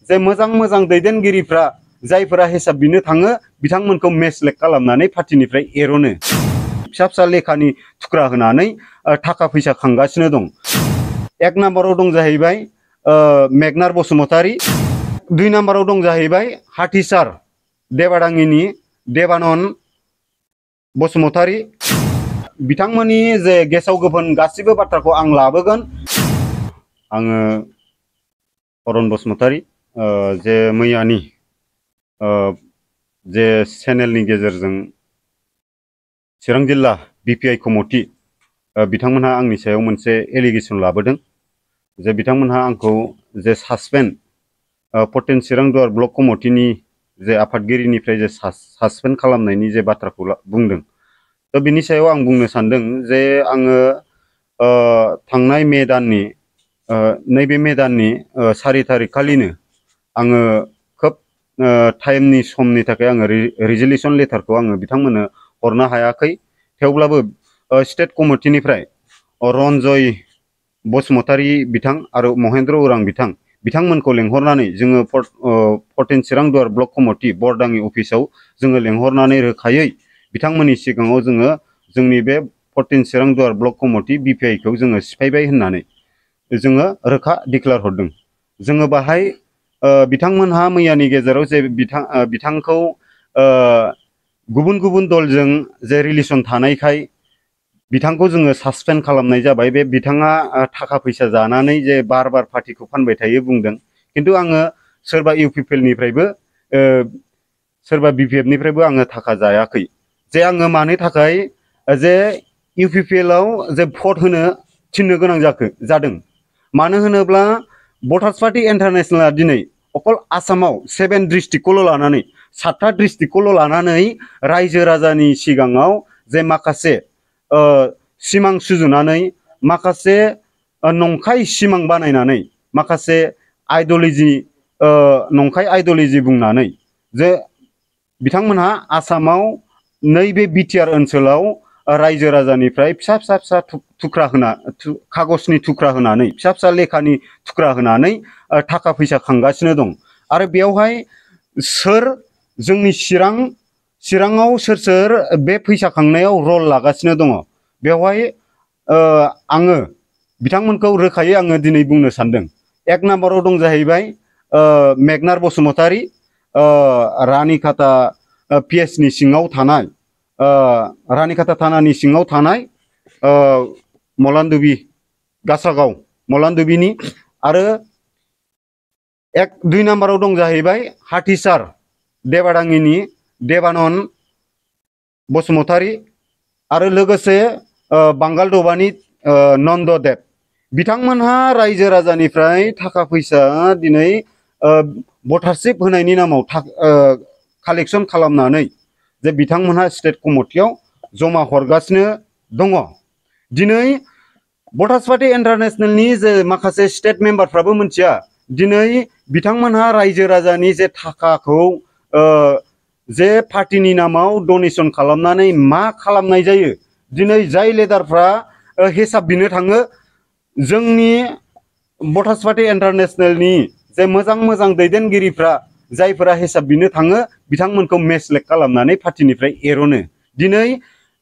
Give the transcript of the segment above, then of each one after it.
जे मोजां मोजां दैदेनगिरिफ्रा जायफोरा हिसाब बिनो थाङो बिथांमोनखौ मेसलेक्ट खालामनानै पार्टिनिफ्राय एर'नो फिसा फिसा लेखानि थुख्रा होनानै थाखा फैसा खांगासिनो दं। एक नाम्बाराव दं जाहैबाय मेगनार बसुमतारी, 2 नाम्बाराव दं जाहैबाय हाथिसार देबादाङिनि देबानन बसुमतारी। बिथांमोननि जे गेसाव गोफोन गासिबो बाथ्राखौ आं लाबोगोन। आङो अरन बसुमतारी, जे मैयानि जे चेनेलनि गेजेरजों चिरां जिल्ला बिपिआइ कमिटि बिथांमोनहा आंनि सायाव मोनसे एलिगेसन लाबोदों जे बिथांमोनहा आंखौ जे सासपेन्ड पर्टेन चिरां दुवार ब्लक कमिटिनि जे आफादगिरिनिफ्राय जे सासपेन्ड खालामनायनि जे बाथ्राखौ बुंदों। दा बिनि सायाव आं बुंनो सानदों जे आङो थांनाय मे दाननि नैबे मे दाननि 4 तारिख खालिनो आङो खोब टाइमनि समनि थाखाय आङो रिजलिउसन लेटारखौ आङो बिथांमोननो हरनो हायाखै। थेवब्लाबो स्टेट कमिटिनिफ्राय रन्जय बसुमतारी बिथां आरो महेन्द्र उरां बिथांमोनखौ लेंहरनानै जोङो पर्टेन चिरां दुवार ब्लक कमिटि बरदाङि अफिसाव जोङो लेंहरनानै रोखायै बिथांमोननि सिगाङाव जोङो जोंनि बे पर्टेन चिरां दुवार ब्लक कमिटि बिपिआइखौ जोङो सिफायबाय होननानै जोङो रोखा डिक्लेयार हरदों। जोङो बाहाय बिथांमोनहा मैयानि गेजेराव जे बिथांखौ गुबुन गुबुन दलजों जे रिलेसन थानायखाय बिथांखौ जोङो सासपेन्ड खालामनाय जाबाय। बे बिथाङा थाखा फैसा जानानै जे बार बार पार्टिखौ फानबाय थायो बुंदों। खिन्थु आङो सोरबा इउपिपिएलनिफ्रायबो सोरबा बिपिएफनिफ्रायबो आङो थाखा जायाखै। जे आङो मानो थाखाय जे इउपिपिएलआव जे भट होनो थिननो गोनां जादों। मानो होनोब्ला भटार्स पार्टी इन्टारनेशनेलआ दिनै अकल आसामाव 7 डिस्ट्रिक्टखौल' लानानै 7था डिस्ट्रिक्टखौल' लानानै रायजो राजानि सिगाङाव जे माखासे सिमां सुजुनानै माखासे नंखाय सिमां बानायनानै माखासे आइडिय'ल'जि नंखाय आइडिय'ल'जि बुंनानै जे बिथांमोनहा आसामाव नैबे बिटिआर ओनसोलाव रायजो राजानिफ्राय फिसा फिसा थुख्रा होना खागजनि थुख्रा होनानै फिसा फिसा लेखानि थुख्रा होनानै थाखा फैसा खांगासिनो दं। आरो बेवहाय सोर जोंनि चिराङाव सोर सोर बे फैसा खांनायाव रल लागासिनो दङ बेवहाय आङो बिथांमोनखौ रोखायै आङो दिनै बुंनो सानदों। एक नाम्बाराव दं जाहैबाय मेगनार बसुमतारी, रानिखाता पिएसनि सिङाव थानाय रानिखाता थानानि सिङाव थानाय मलानदुबि गासागाव मलानदुबिनि। आरो 2 नाम्बाराव दं जाहैबाय हाथिसार देबादाङिनि देबानन बसुमतारी आरो लोगोसे बांगालदबानि नन्ददेब। बिथांमोनहा रायजो राजानिफ्राय थाखा फैसा दिनै भटारशिप होनायनि नामाव कालेक्सन खालामनानै जे बिथांमोनहा स्टेट कमिटियाव जमा हरगासिनो दङ। दिनै भटार्स पार्टी इन्टारनेशनेलनि जे माखासे स्टेट मेम्बारफ्राबो मिथिया दिनै बिथांमोनहा रायजो राजानि जे थाखाखौ जे पार्टीनि नामाव डनेसन खालामनानै मा खालामनाय जायो। दिनै जाय लिडारफ्रा हिसाब बिनो थाङो जोंनि भटार्स पार्टी इन्टारनेशनेलनि जे मोजां मोजां दैदेनगिरिफ्रा जायफोरा हिसाब बिनो थाङो बिथांमोनखौ मेसलेक्ट खालामनानै पार्टीनिफ्राय एर'नो। दिनै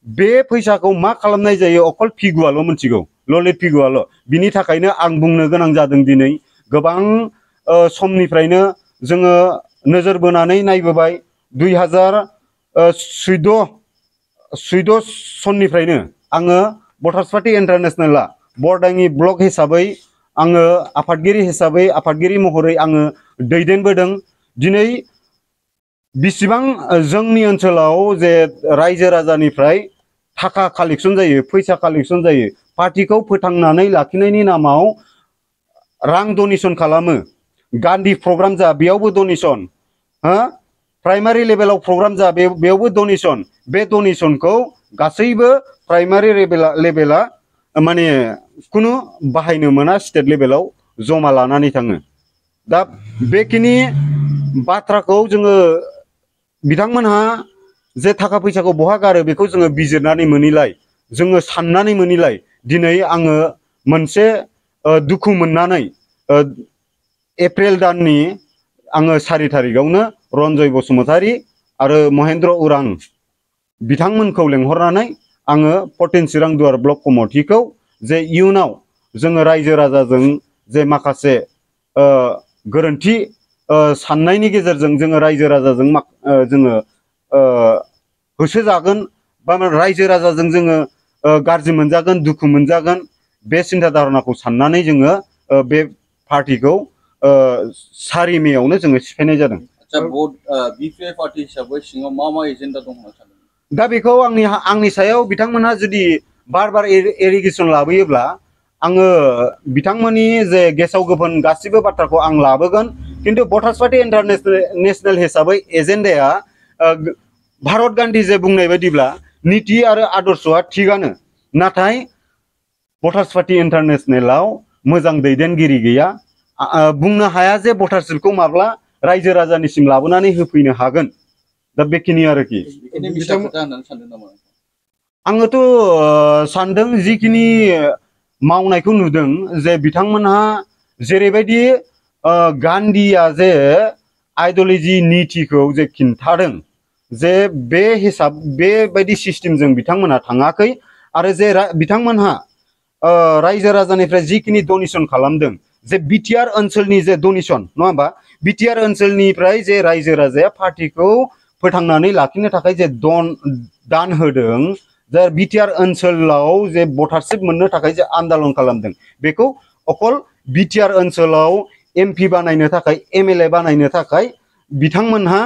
बे फैसाखौ मा खालामनाय जायो अकल पिगुआल' मिथिगौ, ललित पिगुआल'। बिनि थाखायनो आं बुंनो गोनां जादों दिनै गोबां समनिफ्रायनो जोङो नोजोर बोनानै नायबोबाय 2014 सननिफ्रायनो आङो भटार्स पार्टी इन्टारनेशनेलआ बरदाङि ब्लक हिसाबै आङो आफादगिरि महरै आङो दैदेनबोदों। दिनै बिसिबां जोंनि ओनसोलाव जे रायजो राजानिफ्राय थाखा कालेक्सन जायो, फैसा कालेक्सन जायो, पार्टीखौ फोथांनानै लाखिनायनि नामाव रां डनेसन खालामो। गान्धी प्रग्राम जा बेयावबो डनेसन, प्राइमारि लेभेलाव प्रग्राम जा बेयावबो डनेसन। बे डनेसनखौ गासैबो प्राइमारि लेभेला माने खुनु बाहायनो मोना, स्टेट लेभेलाव जमा लानानै थाङो। दा बेखिनि बाथ्राखौ जोङो बिथांमोनहा जे थाखा फैसाखौ बहा गारो बेखौ जोङो बिजिरनानै मोनैलाय, जोङो साननानै मोनैलाय दिनै आङो मोनसे दुखु मोननानै एप्रिल दाननि आङो 4 थारिखआवनो रन्जय बसुमतारी आरो महेन्द्र उरां बिथांमोनखौ लेंहरनानै आङो पटेन चिरां दुवार ब्लक कमिटिखौ जे इयुनाव जोङो रायजो राजाजों जे माखासे गोरोन्थि साननायनि गेजेरजों जोङो रायजो राजाजों जोङो होसोजागोन बा रायजो राजाजों जोङो गाज्रि मोनजागोन दुखु मोनजागोन बे सिन्था धारनाखौ साननानै जोङो बे पार्टिखौ 4 मेआवनो जोङो सिफायनाय जादों। आচ্ছা बिपिआइ पार्टी हिसाबै सिङाव मा एजेन्डा दं होनना सानो? दा बेखौ आंनि सायाव बिथांमोनहा जुदि बार एलिगेसन लाबोयोब्ला आङो बिथांमोननि जे गेसाव गोफोन गासिबो बाथ्राखौ आं लाबोगोन किन्तु भटार्स पार्टी इन्टारनेशनेल हिसाबै एजेन्डाया भारत गान्धी जे बुंनाय बायदिब्ला नीति आरो आदर्शआ थिगानो नाथाय भटार्स पार्टी इन्टारनेशनेलाव मोजां दैदेनगिरि गैया बुंनो हाया जे भटारशिपखौ माब्ला रायजो राजानिसिम लाबोनानै होफैनो हागोन दा बेखिनि आरोखि आङोथ' सानदों जिखिनि मावनायखौ नुदों जे बिथांमोनहा जेरैबायदि गान्धीया जे आइडिय'लजि नीतिखौ जे खिन्थादों जे बे हिसाब बेबायदि सिस्टेमजों बिथांमोनहा थाङाखै आरो जे बिथांमोनहा रायजो राजानिफ्राय जिखिनि डनेशन खालामदों जे बिटिआर ओनसोलनि जे डनेशन नङा होमबा बिटिआर ओनसोलनिफ्राय जे रायजो राजाया पार्टीखौ फोथांनानै लाखिनो थाखाय जे दान होदों जे बिटिआर ओनसोलाव जे भटारशिप मोननो थाखाय जे आन्दोलन खालामदों बेखौ अकल बिटिआर ओनसोलाव एमपि बानायनो थाखाय एमएलए बानायनो थाखाय बिथांमोनहा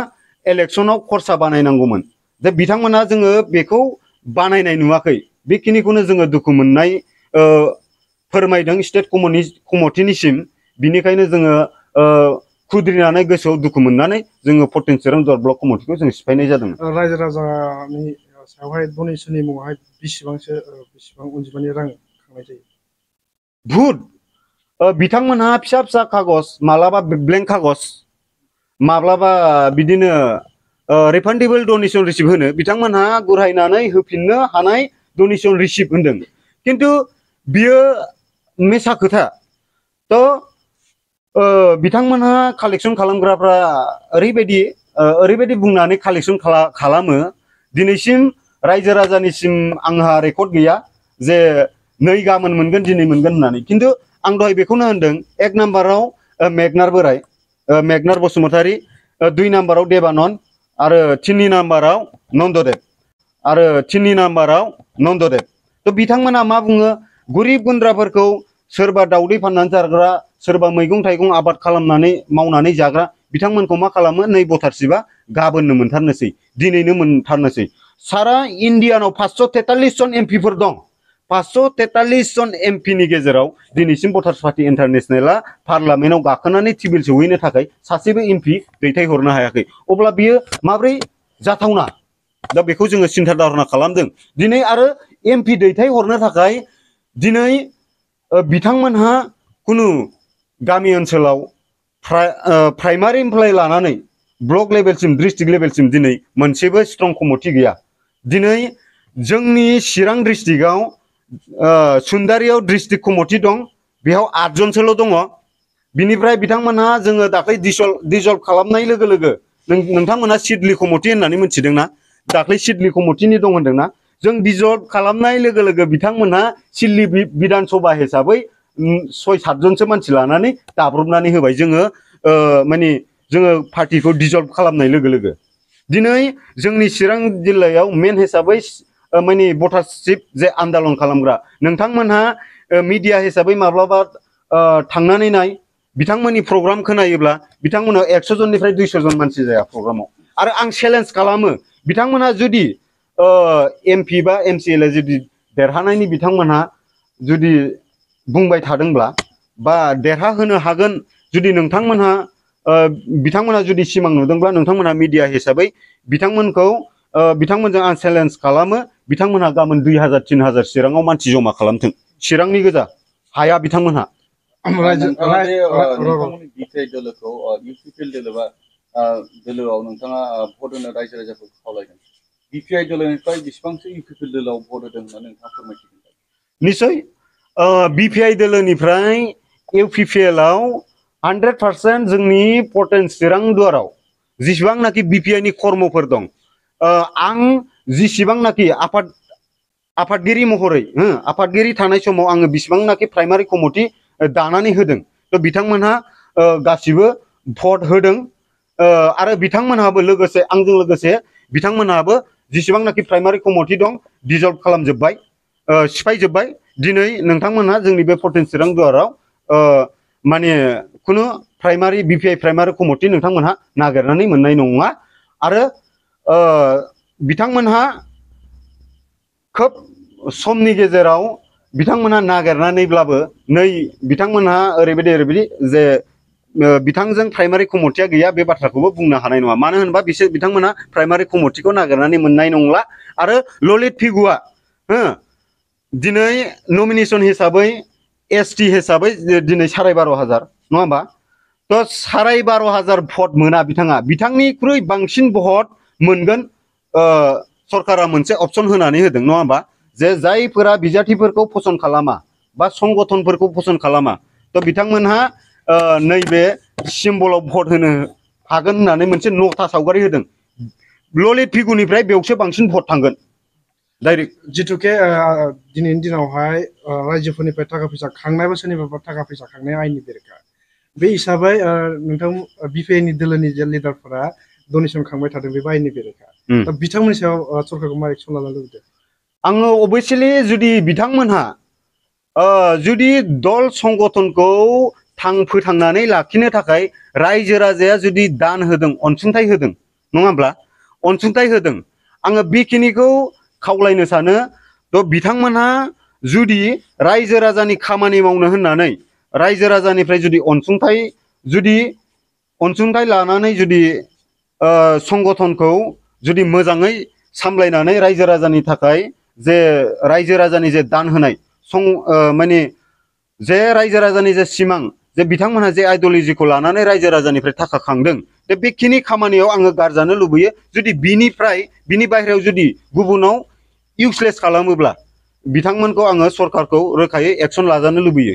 इलेक्शनाव खरसा बानायनांगौमोन जे बिथांमोनहा जोङो बेखौ बानायनाय नुवाखै बेखिनिखौनो जोङो दुखु मोननाय फोरमायदों स्टेट कमिटिनिसिम बिनिखायनो जोङो खुद्रिनानै गोसोआव दुखु मोननानै जोङो पटेन चिरां दुवार ब्लक कमिटिखौ जों सिफायनाय जादों। रायजो राजानि सायावहाय डनेशननि मुङावहाय बेसेबां अनजिमानि रां खांनाय जायो? भुट बिथांमोनहा फिसा फिसा कागज मालाबा ब्लेंक कागज माब्लाबा बिदिनो रिफान्डेबल डनेशन रिसिप्ट होनो बिथांमोनहा गुरायनानै होफिननो हानाय डनेशन रिसिप्ट होनदों किन्तु बियो मिसा खोथा थ' बिथांमोनहा कालेक्शन खालामग्राफ्रा ओरैबायदि बुंनानै कालेक्शन खालामो दिनैसिम रायजो राजानिसिम आंहा रेकर्ड गैया जे नै गाबोन मोनगोन दिनै मोनगोन होननानै किन्तु आं दहाय बेखौनो होनदों 1 नाम्बाराव मेगनार बोराय मेगनार बसुमतारी 2 नाम्बाराव देबानन आरो 3 नाम्बाराव नन्ददेब आरो 3 नाम्बाराव नन्ददेब थ' बिथांमोना मा बुङो गरिब गुन्द्राफोरखौ सोरबा दावदै फाननानै जाग्रा सोरबा मैगं थाइगं आबाद खालामनानै मावनानै जाग्रा बिथांमोनखौ मा खालामो नै भटारशिपआ गाबोननो मोनथारनोसै दिनैनो मोनथारनोसै सारा इन्डियानाव 543 जन एमपिफोर दं 543 जन एमपिनि गेजेराव दिनैसिम भटार्स पार्टी इन्टारनेशनेला पार्लामेन्टआव गाखोनानै टेबोल सौहैनो थाखाय सासेबो एमपि दैथायहरनो हायाखै अब्ला बियो माब्रै जाथावना दा बेखौ जोङो सिन्था धारना खालामदों दिनै आरो एमपि दैथायहरनो थाखाय दिनै बिथांमोनहा कुनु गामि ओनसोलाव प्राइमारिनिफ्राय लानानै ब्लक लेभेलसिम डिस्ट्रिक्ट लेभेलसिम दिनै मोनसेबो स्ट्रं कमिटि गैया दिनै जोंनि चिरां डिस्ट्रिक्टआव सुन्दारियाव डिस्ट्रिक्ट कमिटि दं बेयाव 8 जनसोल' दङ बिनिफ्राय बिथांमोनहा जोङो दाख्लै डिसल्भ खालामनाय लोगो लोगो नोंथांमोनहा सिडली कमिटि होननानै मिथिदोंना दाख्लै सिडली कमिटिनि दं होनदोंना जों डिसल्भ खालामनाय लोगो लोगो बिथांमोनहा सिडली विधान सभा हिसाबै 6-7 जनसो मानसि लानानै दाब्रबनानै होबाय जोङो माने जोङो पार्टीखौ डिसल्भ खालामनाय लोगो लोगो दिनै जोंनि चिरां जिल्लायाव मेन हिसाबै माने भटारशिप जे आन्दोलन खालामग्रा नोंथांमोनहा मिडिया हिसाबै माब्लाबा थांनानै नाय बिथांमोननि प्रग्राम खोनायोब्ला बिथांमोनहा 100 जननिफ्राय 200 जन मानसि जाया प्रग्रामाव आरो आं चेलेन्ज खालामो बिथांमोनहा जुदि एमपि बा एमसिएलए जुदि देरहानायनि बिथांमोनहा जुदि बुंबाय थादोंब्ला बा देरहाहोनो हागोन जुदि बिथांमोनहा जुदि सिमां नुदोंब्ला नोंथांमोनहा मिडिया हिसाबै बिथांमोनजों आं चेलेन्ज खालामो बिथांमोनहा गाबोन 2000-3000 चिराङाव मानसि जमा खालामथों चिरांनि गोजा हाया बिथांमोनहा नोंथांमोननि बिपिआइ दोलोखौ इउपिपिएल दोलो बा दोलोआव नोंथाङा भट होनो रायजो राजाफोरखौ खावलायदों बिपिआइ दोलोनिफ्राय बेसेबांसो इउपिपिएल दोलोआव भट होदों होननानै नोंथाङा फोरमायथिगोन? निश्चय बिपिआइ दोलोनिफ्राय इउपिपिएलआव 100% जोंनि पर्टेन चिरां दुवाराव जेसेबांनाखि बिपिआइ नि कर्मफोर दं आं जेसेबांनाखि आफादगिरि महरै आफादगिरि थानाय समाव आङो बेसेबांनाखि प्राइमारि कमिटि दानानै होदों थ' बिथांमोनहा गासिबो भट होदों आरो बिथांमोनहाबो लोगोसे आंजों लोगोसे बिथांमोनहाबो जेसेबांनाखि प्राइमारि कमिटि दं डिजल्भ खालामजोब्बाय सिफायजोब्बाय दिनै नोंथांमोनहा जोंनि बे पर्टेन चिरां दुवाराव माने खुनु प्राइमारि बिपिआइ प्राइमारि कमिटि नोंथांमोनहा नागिरनानै मोननाय नङा आरो बिथांमोनहा खोब समनि गेजेराव बिथांमोनहा नागिरनानैब्लाबो नै बिथांमोनहा ओरैबायदि जे बिथांजों प्राइमारि कमिटिया गैया बे बाथ्राखौबो बुंनो हानाय नङा मानो होनबा बिथांमोनहा प्राइमारि कमिटिखौ नागिरनानै मोननाय नंला आरो ललित फिगुआ दिनै नमिनेसन हिसाबै ST हिसाबै दिनै 12,500 नङा होमबा थ' 12,500 भट मोना बिथांनिख्रुइ बांसिन भट मोनगोन सरकारा मोनसे अपसन होनानै होदों नङा होमबा जे जायफोरा बिजाथिफोरखौ फसन्द खालामा बा संगठनफोरखौ फसन्द खालामा थ' बिथांमोनहा नैबे सिम्बलाव भट होनो हागोन होननानै मोनसे नथा सावगारि होदों ललित फिगुनिफ्राय बेयावसो बांसिन भट थांगोन डाइरेक्ट जिथुके दिनैनि दिनावहाय रायजोफोरनिफ्राय थाखा फैसा खांनाय बा सोरनिबा थाखा फैसा खांनाय आयेननि बेरेखा बे हिसाबै नोंथां बिपिआइ नि दोलोनि जे लिडारफोरा डनेसन खांबाय थादों बे आयेननि बेरेखा दा बिथांमोननि सायाव सरकारखौ मा एक्सन लानो लुबैदों आङो अबयस्लि जुदि बिथांमोनहा जुदि दल संगठनखौ फोथांनानै लाखिनो थाखाय रायजो राजाया जुदि दान होदों अनसुंथाइ होदों नङा होमब्ला अनसुंथाइ होदों आङो बेखिनिखौ खावलायनो सानो थ' बिथांमोनहा जुदि रायजो राजानि खामानि मावनो होननानै रायजो राजानिफ्राय जुदि अनसुंथाइ लानानै जुदि संगठनखौ जुदि मोजाङै सामलायनानै रायजो राजानि थाखाय जे रायजो राजानि जे दान होनाय माने जे रायजो राजानि जे सिमां जे बिथांमोनहा जे आइडियलजिखौ लानानै रायजो राजानिफ्राय थाखा खांदों दा बेखिनि खामानियाव आङो गारजानो लुबैयो जुदि बिनि बाहेरायाव जुदि गुबुनाव इउसलेस खालामोब्ला बिथांमोनखौ आङो सरकारखौ रोखायै एक्सन लाजानो लुबैयो